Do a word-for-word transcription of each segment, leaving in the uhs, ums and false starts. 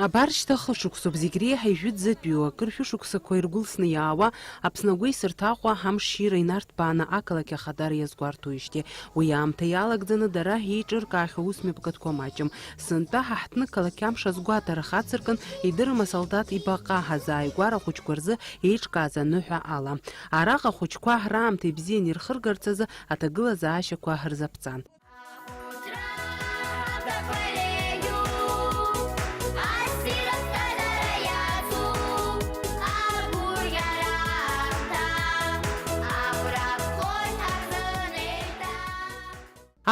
Абар шьҭа хышықәсоуп зегь реиҳа ижәытәӡатәиу, акыр шәышықәсақәа иргәылсны иаауа Аԥсны агәеисырҭа Аҟәа амшира инарҭбааны ақалақь ахадара иазгәарҭоижьҭеи. Уи аамҭа иалагӡаны дара еиҿыркаахьоу усмҩаԥгатәқәа маҷым. Сынтәа ҳа ҳҭнықалақь амш азгәаҭара хацыркын, идырым асолдаҭ ибаҟа ҳазааигәара ахәыҷқәа рзы еиҿкааз аныҳәа ала. Араҟа ахәыҷқәа раамҭа ибзианы ирхыргарц азы аҭагылазаашьақәа рзаԥҵан.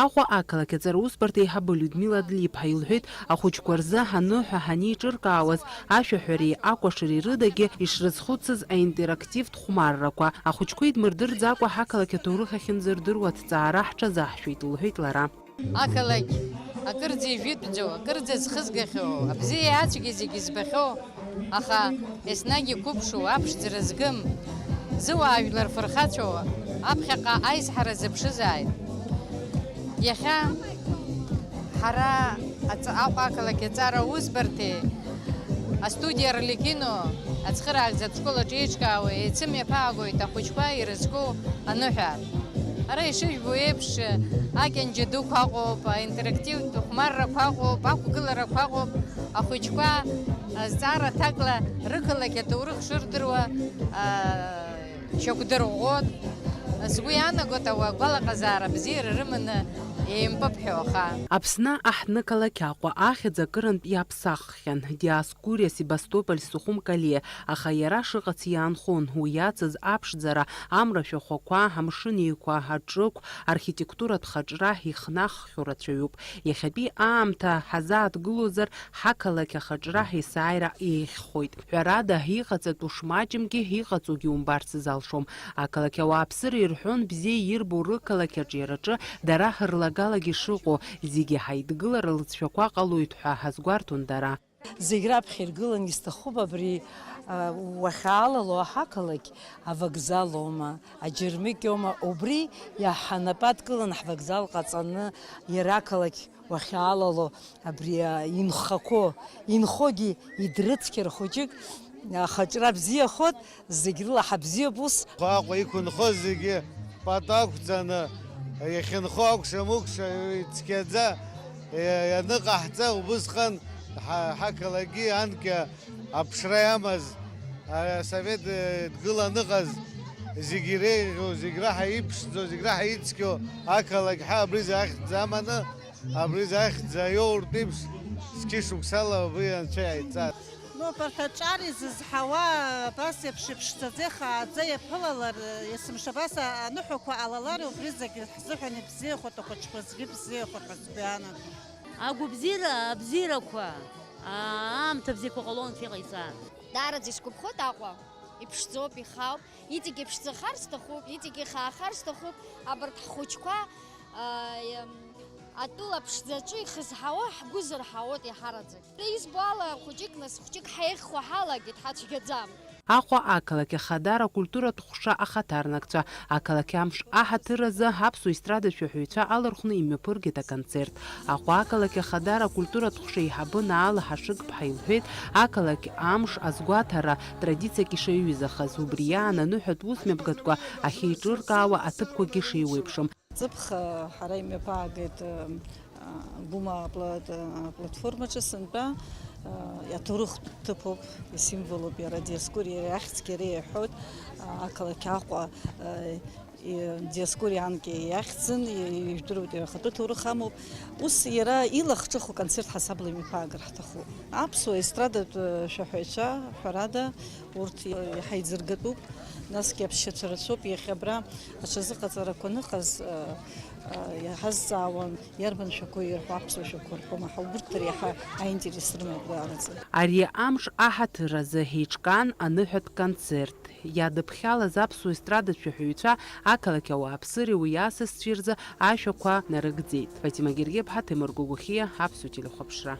Аҟәа ақалақь аҵара усбарҭа аиҳабы Людмила Длиԥҳа илҳәеит, ахәыҷқәа рзы аныҳәа ҳанеиҿыркаауаз, ашәаҳәареи акәашареи рыдагьы ишрызхәыцыз аинтерактивтә хәмаррақәа. Ахәыҷқәа идмырдырӡакәа ҳақалақь аҭоурых ахьынӡардыруа аҭҵаара ҳҽазаҳшәеит, лҳәеит лара. Ақалақь акырӡа ижәытәӡоу, акырӡа зхызгахьоу, абзиеи ацәгьеи зегьы збахьоу, аха еснагь иқәыԥшу, аԥшӡара згым, зыуаажәлар фырхацәоу аԥхьаҟа аизҳара зыԥшызааит. Иахьа ҳара аҵ-, Аҟәа ақалақь аҵара усбарҭеи астудиа Арлекино ацхыраагӡатә школ аҿы еиҿкаауа еицымҩаԥаагоит ахәыҷқәа ирызку аныҳәа. Ара ишыжәбо еиԥш, акьанџьа дуқәа ыҟоуп, аинтерактивтә хәмаррақәа ыҟоуп, ақәгыларақәа ыҟоуп, ахәыҷқәа азҵаара аҭакла рықалақь аҭоурых шырдыруа, а, шьақәдырӷәӷәон. Сгәы иаанагоит, ауаа гәалаҟазаара бзиара рыманы еимпыԥҳәо аха. Аԥсны аҳҭнықалақь Аҟәа ахьӡ акырынтә иаԥсаххьан, Диоскуриа, Себастополь, Сухум-Кале, аха иара шыҟац иаанхон, уи иацыз аԥшӡара, амра ашәахәақәа, амшын еиқәа, аҿықә, архитектуратә хаҿра ихнаххьоу рацәаҩуп. Иахьатәи аамҭа ҳазааҭгылозар, ҳақалақь ахаҿра есааира еиӷьхоит. Ҳәарада, иҟаҵатәу шмаҷымгьы иҟаҵогьы умбарц залшом. Ақалақь ауааԥсыра ирҳәон бзиа ирбо рықалақь аҿиараҿы дара рлагалагьы шыҟоу, зегьы ҳаидгылара лыҵшәақәа ҟалоит ҳәа ҳазгәарҭон дара. Зегь раԥхьа иргылан исҭахуп абри, а, уахьаалало аҳақалақь авокзал аума, аџьармыкьа аума, убри иаҳанапы адкыланы ҳвокзал ҟаҵаны иара ақалақь уахьаалало абри, а, инхақәо, инхогьы идрыцқьар хәыҷык, ахаҿра бзиахоит, зегь рыла ҳабзиоуп ус. Аҟәа иқәынхоз зегьы пату ақәҵаны, иахьынхо акәша-мыкәша ицқьаӡа, е, ианыҟаҳҵа, убысҟан ҳа-, ҳақалақьгьы анкьа аԥшра иамаз, асовет, е, дгылан ыҟаз, зегь иреиӷьу, зегь раҳа иԥшӡоу, зегь раҳа ицқьоу ақалақь ҳәа абри захьӡ аманы, абри захьӡ аиоуртә еиԥш, зқьышықәсала абри анцәа иааиҵар. Ну, абарҭ аҿар изызҳауа, абас еиԥш иԥшӡаӡа ихааӡа иаԥылалар, есымша абас аныҳәақәа ҟалалар, убри зегь ҳзыҳәан ибзиахоит, ахәыҷқәа зегьы бзиахоит ҳәа сгәы иаанагом. Агәабзиара, абзиарақәа, аа, аамҭа бзиақәа ҟалон анцәа иҟаиҵар. Даараӡа исгәаԥхоит Аҟәа. Иԥшӡоуп, ихаауп, иҵегь иԥшӡахар сҭахуп, иҵегь ихаахар сҭахуп, абарҭ ҳхәыҷқәа, аа, иам, атәыла ԥшӡаҿы ихызҳауа ҳгәы зырҳауоит иаҳараӡак. Избо ала, хәыҷык нас хәыҷык ҳаиӷьхо ҳалагеит, ҳацәгьаӡам. Аҟәа ақалақь ахадара акультуратә ҟәша ахаҭарнакцәа, ақалақь амш аҳаҭыр азы аԥсуа естрадатә шәаҳәаҩцәа алархәны имҩаԥыргеит аконцерт. Аҟәа ақалақь ахадара акультуратә ҟәша еиҳабы Наала Ҳашыгԥҳа илҳәеит, ақалақь амш азгәаҭара традициак ишаҩызахаз, убри иаан аныҳәатә усмҩаԥгатәқәа ахьеиҿыркаауа аҭыԥқәагьы шеиуеиԥшым. Ҵыԥх, ҳара имҩаԥаагеит, а, Гәыма апла-, аплатформаҿы сынтәа, а, аҭоурыхтә ҭыԥоуп, исимволуп иара, Диоскуриа иахьӡгьы иара иҳәоит, а, ақалақь Аҟәа, а, и-, Диоскуриа анкьа иахьӡын, и-, ижәдыруеит иара ахатәы ҭоурых амоуп. Ус иара илахҿыху концерт ҳасабла имҩаԥаагар ҳҭахуп. Аԥсуа естрадатә, а, шәаҳәаҩцәа, ҳәарада, Урҭ иаҳа иӡыргатәуп, насгьы аԥсшьацәа рацәоуп, иахьа абра аҽазыҟаҵарақәа аныҟаз, а, а, иаҳазҵаауан, иарбан шәақәоу ирҳәо, аԥсуа шәақәа рҳәома ҳәа, убырҭ дара иаҳа аинтерес рымоуп даараӡа. Ари амш аҳаҭыр азы еиҿкаан аныҳәатә концерт. Иадыԥхьалаз аԥсуа естрадатә шәаҳәаҩцәа ақалақь ауааԥсыреи уи асасцәеи рзы ашәақәа нарыгӡеит. Фатима Гергиаԥҳа, Ҭемыр Гогохиа, Аԥсуа телехәаԥшра.